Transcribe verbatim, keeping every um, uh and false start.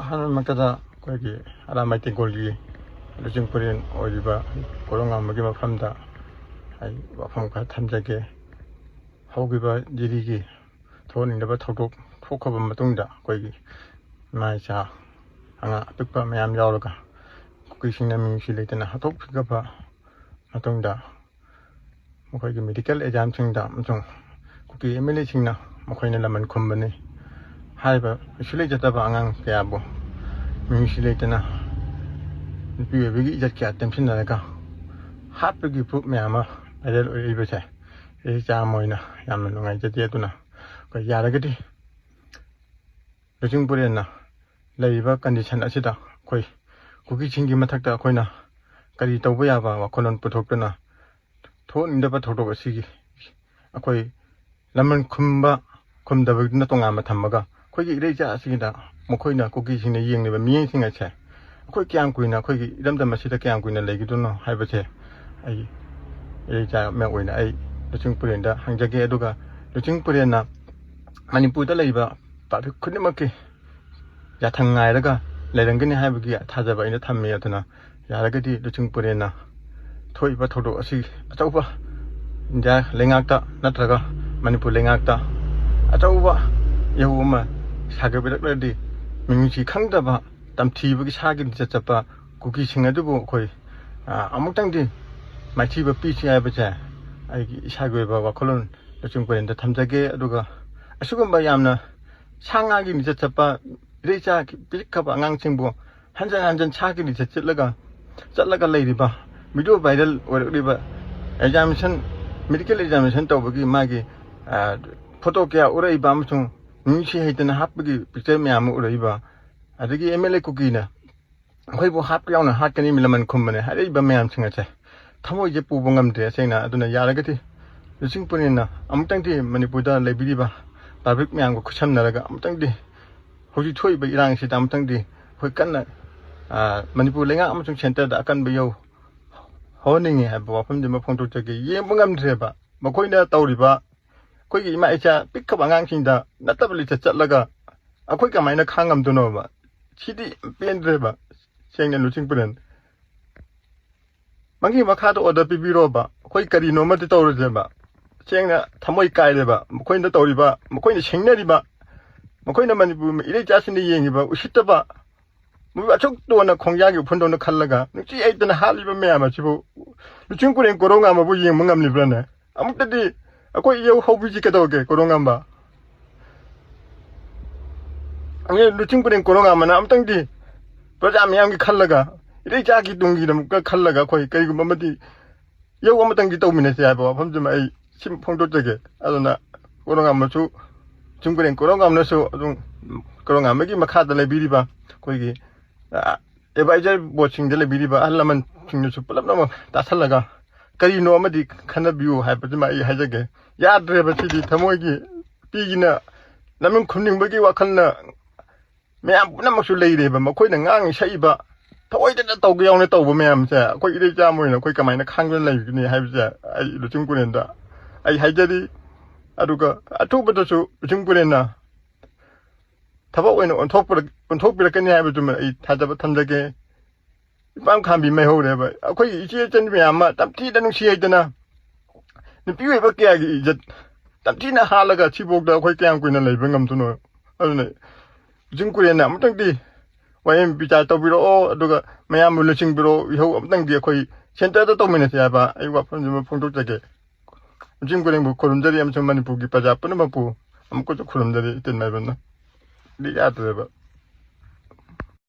ꯑꯍꯥꯟꯕꯃꯛꯇꯗ ꯑꯩꯈꯣꯏꯒꯤ ꯑꯔꯥꯃꯥꯏ ꯇꯦꯡꯒꯣꯜꯒꯤ ꯂꯨꯆꯤꯡ ꯄꯨꯔꯦꯟ ꯑꯣꯏꯔꯤꯕ ꯀꯣꯔꯧꯉꯥꯟꯕꯒꯤ ꯃꯐꯝꯗ ꯑꯩ ꯋꯥꯐꯝ ꯈꯔ ꯊꯝꯖꯒꯦ꯫ ꯍꯧꯈꯤꯕ ꯖꯤꯔꯤꯒꯤ ꯊꯣꯛꯍꯟꯅꯤꯡꯗꯕ ꯊꯧꯗꯣꯛ ꯊꯣꯛꯈ꯭ꯔꯕ ꯃꯇꯨꯡꯗ ꯑꯩꯈꯣꯏꯒꯤ ꯏꯃꯥ ꯏꯆꯥ ꯑꯉꯥꯡ ꯑꯄꯤꯛꯄ ꯃꯌꯥꯝ ꯌꯥꯎꯔꯒ ꯀꯨꯀꯤꯁꯤꯡꯅ ꯃꯤꯅꯨꯡꯁꯤ ꯂꯩꯇꯅ ꯍꯥꯠꯇꯣꯛꯄꯤꯈ꯭ꯔꯕ ꯃꯇꯨꯡꯗ ꯃꯈꯣꯏꯒꯤ ꯃꯦꯗꯤꯀꯦꯜ ꯑꯦꯛꯖꯥꯝꯁꯤꯡꯗ ꯑꯃꯁꯨꯡ ꯀꯨꯀꯤ ꯑꯦꯝ ꯑꯦꯜ ꯑꯦꯁꯤꯡꯅ ꯃꯈꯣꯏꯅ ꯂꯃꯟ ꯈꯨꯝꯕꯅꯤ꯫ ꯍꯥꯏꯔꯤꯕ ꯀꯩꯁꯨ ꯂꯩꯖꯗꯕ ꯑꯉꯥꯡ ꯀꯌꯥꯕꯨ ꯃꯤꯅꯨꯡꯁꯤ ꯂꯩꯇꯅ ꯅꯨꯄꯤ ꯑꯣꯏꯕꯒꯤ ꯏꯖꯠ ꯀꯌꯥ ꯇꯦꯝꯁꯤꯟꯅꯔꯒ ꯍꯥꯠꯄꯒꯤ ꯄ꯭ꯔꯨꯞ ꯃꯌꯥꯝ ꯑꯃ ꯚꯥꯏꯔꯦꯜ ꯑꯣꯏꯔꯛꯏꯕꯁꯦ ꯑꯩ ꯏꯆꯥ ꯑꯃ ꯑꯣꯏꯅ ꯌꯥꯝꯅ ꯅꯨꯡꯉꯥꯏꯖꯗꯦ꯫ ꯑꯗꯨꯅ ꯑꯩꯈꯣꯏ ꯌꯥꯔꯒꯗꯤ ꯂꯨꯆꯤꯡ ꯄꯨꯔꯦꯟꯅ ꯂꯩꯔꯤꯕ ꯀꯟꯗꯤꯁꯟ ꯑꯁꯤꯗ ꯑꯩꯈꯣꯏ ꯀꯨꯀꯤꯁꯤꯡꯒꯤ ꯃꯊꯛꯇ ꯑꯩꯈꯣꯏꯅ ꯀꯔꯤ ꯇꯧꯕ ꯌꯥꯕ ꯋꯥꯈꯜꯂꯣꯟ ꯄꯨꯊꯣꯛꯇꯨꯅ ꯊꯣꯛꯍꯟꯅꯤꯡꯗꯕ ꯊꯧꯗꯣꯛ ꯑꯁꯤꯒꯤ ꯑꯩꯈꯣꯏ ꯂꯃꯟ ꯈꯨꯝꯕ ꯈꯨꯝꯗꯕꯗꯨꯅ ꯇꯣꯉꯥꯟꯕ ꯊꯝꯃꯒ ꯑꯩꯈꯣꯏꯒꯤ ꯏꯔꯩꯆꯥ ꯑꯁꯤꯗ ꯃꯈꯣꯏꯅ ꯀꯨꯀꯤꯁꯤꯡꯅ ꯌꯦꯡꯂꯤꯕ ꯃꯤꯠꯌꯦꯡꯁꯤꯡ ꯑꯁꯦ ꯑꯩꯈꯣꯏ ꯀꯌꯥꯝ ꯀꯨꯏꯅ ꯑꯩꯈꯣꯏꯒꯤ ꯏꯔꯝꯗꯝ ꯑꯁꯤꯗ ꯀꯌꯥꯝ ꯀꯨꯏꯅ ꯂꯩꯒꯗꯣꯏꯅꯣ ꯍꯥꯏꯕꯁꯦ ꯑꯩ ꯏꯔꯩꯆꯥ ꯑꯃ ꯑꯣꯏꯅ ꯑꯩ ꯂꯨꯆꯤꯡ ꯄꯨꯔꯦꯟꯗ ꯍꯪꯖꯒꯦ꯫ ꯑꯗꯨꯒ ꯂꯨꯆꯤꯡ ꯄꯨꯔꯦꯟꯅ ꯃꯅꯤꯄꯨꯔꯗ ꯂꯩꯕ ꯄꯥꯕ꯭ꯂꯤꯛ ꯈꯨꯗꯤꯡꯃꯛꯀꯤ ꯌꯥꯊꯪ ꯉꯥꯏꯔꯒ ꯂꯩꯔꯝꯒꯅꯤ ꯍꯥꯏꯕꯒꯤ ꯊꯥꯖꯕ ꯑꯩꯅ ꯊꯝꯃꯤ꯫ ꯑꯗꯨꯅ ꯌꯥꯔꯒꯗꯤ ꯂꯨꯆꯤꯡ ꯄꯨꯔꯦꯟꯅ ꯊꯣꯛꯏꯕ ꯊꯧꯗꯣꯛ ꯑꯁꯤ ꯑꯆꯧꯕ ꯏꯟꯗꯤꯌꯥ ꯂꯩꯉꯥꯛꯇ ꯅꯠꯇ꯭ꯔꯒ ꯃꯅꯤꯄꯨꯔ ꯂꯩꯉꯥꯛꯇ ꯑꯆꯧꯕ ꯏꯍꯧ ꯑꯃ ꯁꯥꯒꯠꯄꯤꯔꯛꯂꯗꯤ ꯃꯤꯅꯨꯡꯁꯤ ꯈꯪꯗꯕ ꯇꯝꯊꯤꯕꯒꯤ ꯁꯥꯒꯤ ꯂꯤꯆꯠ ꯆꯠꯄ ꯀꯨꯀꯤꯁꯤꯡ ꯑꯗꯨꯕꯨ ꯑꯩꯈꯣꯏ ꯑꯃꯨꯛꯇꯪꯗꯤ ꯃꯥꯏꯊꯤꯕ ꯄꯤꯁꯤ ꯍꯥꯏꯕꯁꯦ ꯑꯩꯒꯤ ꯏꯁꯥꯒꯤ ꯑꯣꯏꯕ ꯋꯥꯈꯜꯂꯣꯟ ꯂꯨꯆꯤꯡ ꯄꯨꯔꯦꯟꯗ ꯊꯝꯖꯒꯦ꯫ ꯑꯗꯨꯒ ꯑꯁꯤꯒꯨꯝꯕ ꯌꯥꯝꯅ ꯁꯥ ꯉꯥꯒꯤ ꯂꯤꯆꯠ ꯆꯠꯄ ꯏꯔꯩꯆꯥ ꯄꯤꯛꯈ꯭ꯔꯕ ꯑꯉꯥꯡꯁꯤꯡꯕꯨ ꯍꯟꯖꯟ ꯍꯟꯖꯟ ꯁꯥꯒꯤ ꯂꯤꯆꯠ ꯆꯠꯂꯒ ꯆꯠꯂꯒ ꯂꯩꯔꯤꯕ ꯚꯤꯗꯤꯑꯣ ꯚꯥꯏꯔꯦꯜ ꯑꯣꯏꯔꯛꯂꯤꯕ ꯑꯦꯛꯖꯥꯃꯤꯅꯦꯁꯟ ꯃꯦꯗꯤꯀꯦꯜ ꯑꯦꯛꯖꯥꯃꯤꯅꯦꯁꯟ ꯇꯧꯕꯒꯤ ꯃꯥꯒꯤ ꯐꯣꯇꯣ ꯀꯌꯥ ꯎꯔꯛꯏꯕ ꯑꯃꯁꯨꯡ ꯃꯤꯅꯨꯡꯁꯤ ꯍꯩꯇꯅ ꯍꯥꯞꯄꯒꯤ ꯄꯤꯛꯆꯔ ꯃꯌꯥꯝ ꯑꯃ ꯎꯔꯛꯏꯕ ꯑꯗꯒꯤ ꯑꯦꯝ ꯑꯦꯜ ꯑꯦ ꯀꯨꯀꯤꯅ ꯑꯩꯈꯣꯏꯕꯨ ꯍꯥꯠꯄ ꯌꯥꯎꯅ ꯍꯥꯠꯀꯅꯤ ꯂꯃꯟ ꯈꯨꯝꯕꯅꯦ ꯍꯥꯏꯔꯛꯏꯕ ꯃꯌꯥꯝꯁꯤꯡ ꯑꯁꯦ ꯊꯃꯣꯏꯁꯦ ꯄꯨꯕ ꯉꯝꯗ꯭ꯔꯦ꯫ ꯑꯁꯦꯡꯅ ꯑꯗꯨꯅ ꯌꯥꯔꯒꯗꯤ ꯂꯨꯆꯤꯡ ꯄꯨꯔꯦꯟꯅ ꯑꯃꯨꯛꯇꯪꯗꯤ ꯃꯅꯤꯄꯨꯔꯗ ꯂꯩꯕꯤꯔꯤꯕ ꯄꯥꯕ꯭ꯂꯤꯛ ꯃꯌꯥꯝꯒ ꯈꯨꯠꯁꯝꯅꯔꯒ ꯑꯃꯨꯛꯇꯪꯗꯤ ꯍꯧꯖꯤꯛ ꯊꯣꯛꯏꯕ ꯏꯔꯥꯡꯁꯤꯗ ꯑꯃꯨꯛꯇꯪꯗꯤ ꯑꯩꯈꯣꯏ ꯀꯟꯅ ꯃꯅꯤꯄꯨꯔ ꯂꯩꯉꯥꯛ ꯑꯃꯁꯨꯡ ꯁꯦꯟꯇꯔꯗ ꯑꯀꯟꯕ ꯌꯧ ꯍꯧꯍꯟꯅꯤꯡꯉꯤ ꯍꯥꯏꯕ ꯋꯥꯐꯝꯁꯤꯃ ꯐꯣꯡꯗꯣꯛꯆꯒꯦ꯫ ꯌꯦꯡꯕ ꯉꯝꯗ꯭ꯔꯦꯕ ꯃꯈꯣꯏꯅ ꯇꯧꯔꯤꯕ ꯑꯩꯈꯣꯏꯒꯤ ꯏꯃꯥ ꯏꯆꯥ ꯄꯤꯛꯈ꯭ꯔꯕ ꯑꯉꯥꯡꯁꯤꯡꯗ ꯅꯠꯇꯕ ꯂꯤꯆꯠ ꯆꯠꯂꯒ ꯑꯩꯈꯣꯏ ꯀꯃꯥꯏꯅ ꯈꯥꯡꯉꯝꯗꯣꯏꯅꯣꯕ? ꯁꯤꯗꯤ ꯄꯦꯟꯗ꯭ꯔꯦꯕ꯫ ꯁꯦꯡꯅ ꯂꯨꯆꯤꯡ ꯄꯨꯔꯦꯟ, ꯃꯥꯒꯤ ꯃꯈꯥꯗ order ꯄꯤꯕꯤꯔꯣꯕ꯫ ꯑꯩꯈꯣꯏ ꯀꯔꯤꯅꯣ ꯑꯃꯗꯤ ꯇꯧꯔꯁꯦꯕ꯫ ꯁꯦꯡꯅ ꯊꯃꯣꯏ ꯀꯥꯏꯔꯦꯕ꯫ ꯃꯈꯣꯏꯅ ꯇꯧꯔꯤꯕ, ꯃꯈꯣꯏꯅ ꯁꯤꯡꯅꯔꯤꯕ, ꯃꯈꯣꯏꯅ ꯃꯅꯤꯄꯨꯔ ꯏꯔꯩꯆꯥꯁꯤꯡꯅ ꯌꯦꯡꯉꯤꯕ ꯎꯁꯤꯠꯇꯕ, ꯃꯣꯏ ꯑꯁꯨꯛ ꯇꯣꯟꯅ ꯈꯣꯡꯌꯥꯒꯤ ꯎꯐꯨꯟꯗꯧꯅ ꯈꯜꯂꯒ, ꯅꯨꯡꯁꯤ ꯍꯩꯇꯅ ꯍꯥꯠꯂꯤꯕ ꯃꯌꯥꯝ ꯑꯁꯤꯕꯨ ꯂꯨꯆꯤꯡ ꯄꯨꯔꯦꯟ ꯀꯣꯔꯧꯉꯥꯟꯕꯕꯨ ꯌꯦꯡꯕ ꯉꯝꯂꯤꯕ꯭ꯔꯥꯅꯦ? ꯑꯃꯨꯛꯇꯗꯤ ꯑꯩꯈꯣꯏ ꯏꯌꯧ ꯍꯧꯕꯤꯁꯤ ꯀꯩꯗꯧꯒꯦ, ꯀꯣꯔꯧꯉꯥꯟꯕ? ꯑꯦ, ꯂꯨꯆꯤꯡ ꯄꯨꯔꯦꯟ ꯀꯣꯔꯧꯉꯥꯟꯕꯅ ꯑꯃꯨꯛꯇꯪꯗꯤ ꯄ꯭ꯔꯖꯥ ꯃꯌꯥꯝꯒꯤ ꯈꯜꯂꯒ, ꯏꯔꯩꯆꯥꯒꯤ ꯇꯨꯡꯒꯤꯗꯃꯛꯇ ꯈꯜꯂꯒ ꯑꯩꯈꯣꯏ ꯀꯔꯤꯒꯨꯝꯕ ꯑꯃꯗꯤ ꯌꯧ ꯑꯃꯇꯪꯗꯤ ꯇꯧꯃꯤꯟꯅꯁꯦ ꯍꯥꯏꯕ ꯋꯥꯐꯝꯁꯤꯃ ꯑꯩ ꯁꯤꯝ ꯐꯣꯡꯗꯣꯛꯆꯒꯦ꯫ ꯑꯗꯨꯅ ꯀꯣꯔꯧꯉꯥꯟꯕꯁꯨ, ꯂꯨꯆꯤꯡ ꯄꯨꯔꯦꯟ ꯀꯣꯔꯧꯉꯥꯟꯕꯅꯁꯨ ꯑꯗꯨꯝ ꯀꯣꯔꯧꯉꯥꯟꯕꯒꯤ ꯃꯈꯥꯗ ꯂꯩꯕꯤꯔꯤꯕ ꯑꯩꯈꯣꯏꯒꯤ, ꯑ, advisor boardꯁꯤꯡꯗ ꯂꯩꯕꯤꯔꯤꯕ ꯑꯍꯜ ꯂꯃꯟꯁꯤꯡꯅꯁꯨ ꯄꯨꯂꯞꯅꯃꯛ ꯇꯥꯁꯜꯂꯒ ꯀꯔꯤꯅꯣ ꯑꯃꯗꯤ ꯈꯟꯅꯕꯤꯌꯨ ꯍꯥꯏꯕꯁꯤꯃ ꯑꯩ ꯍꯥꯏꯖꯒꯦ꯫ ꯌꯥꯗ꯭ꯔꯦꯕ ꯁꯤꯗꯤ꯫ ꯊꯃꯣꯏꯒꯤ ꯄꯤꯒꯤꯅ ꯂꯃꯟ ꯈꯨꯝꯅꯤꯡꯕꯒꯤ ꯋꯥꯈꯜꯅ ꯃꯌꯥꯝ ꯄꯨꯝꯅꯃꯛꯁꯨ ꯂꯩꯔꯦꯕ꯫ ꯃꯈꯣꯏꯅ ꯉꯥꯡꯉꯤ ꯁꯛꯏꯕ, ꯊꯑꯣꯏꯗꯅ ꯇꯧꯒꯦ ꯌꯥꯎꯅ ꯇꯧꯕ ꯃꯌꯥꯝꯁꯦ ꯑꯩꯈꯣꯏ ꯏꯔꯩꯆꯥ ꯑꯃ ꯑꯣꯏꯅ ꯑꯩꯈꯣꯏ ꯀꯃꯥꯏꯅ ꯈꯥꯡꯗꯨꯅ ꯂꯩꯒꯅꯤ ꯍꯥꯏꯕꯁꯦ ꯑꯩ ꯂꯨꯆꯤꯡ ꯄꯨꯔꯦꯟꯗ ꯑꯩ ꯍꯥꯏꯖꯔꯤ꯫ ꯑꯗꯨꯒ ꯑꯊꯨꯕꯗꯁꯨ ꯂꯨꯆꯤꯡ ꯄꯨꯔꯦꯟꯅ ꯊꯕꯛ ꯑꯣꯏꯅ ꯑꯣꯟꯊꯣꯛꯄꯤꯔꯛ-, ꯑꯣꯟꯊꯣꯛꯄꯤꯔꯛꯀꯅꯤ ꯍꯥꯏꯕꯗꯨꯃ ꯑꯩ ꯊꯥꯖꯕ ꯊꯝꯖꯒꯦ꯫ ꯏꯄꯥꯝ ꯈꯥꯝꯕꯤ ꯃꯩꯍꯧꯔꯦꯕ꯫ ꯑꯩꯈꯣꯏꯒꯤ ꯏꯆꯦ ꯏꯆꯟ ꯃꯌꯥꯝ ꯑꯃ ꯇꯝꯊꯤꯗ ꯅꯨꯡꯁꯤ ꯍꯩꯗꯅ ꯅꯨꯄꯤ ꯑꯣꯏꯕ ꯀꯌꯥꯒꯤ ꯏꯖꯠ ꯇꯝꯊꯤꯅ ꯍꯥꯠꯂꯒ ꯁꯤꯐꯥꯎꯗ ꯑꯩꯈꯣꯏ ꯀꯌꯥꯝ ꯀꯨꯏꯅ ꯂꯩꯕ ꯉꯝꯗꯣꯏꯅꯣ? ꯑꯗꯨꯅ ꯂꯨꯆꯤꯡ ꯄꯨꯔꯦꯟꯅ ꯑꯃꯨꯛꯇꯪꯗꯤ ꯋꯥꯌꯦꯜ ꯕꯤꯆꯥꯔ ꯇꯧꯕꯤꯔꯛꯑꯣ, ꯑꯗꯨꯒ ꯃꯌꯥꯝꯕꯨ ꯂꯨꯆꯤꯡꯕꯤꯔꯛꯑꯣ꯫ ꯏꯍꯧ ꯑꯃꯨꯛꯇꯪꯗꯤ ꯑꯩꯈꯣꯏ centreꯗ ꯇꯧꯃꯤꯟꯅꯁꯤ ꯍꯥꯏꯕ ꯑꯩ ꯋꯥꯐꯝꯁꯤꯃ ꯐꯣꯡꯗꯣꯛꯆꯒꯦ꯫ ꯂꯨꯆꯤꯡ ꯄꯨꯔꯦꯟꯕꯨ ꯈꯨꯔꯨꯝꯖꯔꯤ ꯑꯃꯁꯨꯡ ꯃꯅꯤꯄꯨꯔꯒꯤ ꯄ꯭ꯔꯖꯥ ꯄꯨꯝꯅꯃꯛꯄꯨ ꯑꯃꯨꯛꯀꯁꯨ ꯈꯨꯔꯨꯝꯖꯔꯤ ꯏꯇꯦꯟ ꯃꯥꯏꯕꯝꯅ꯫ ꯗꯤ ꯌꯥꯗ꯭ꯔꯦꯕ꯫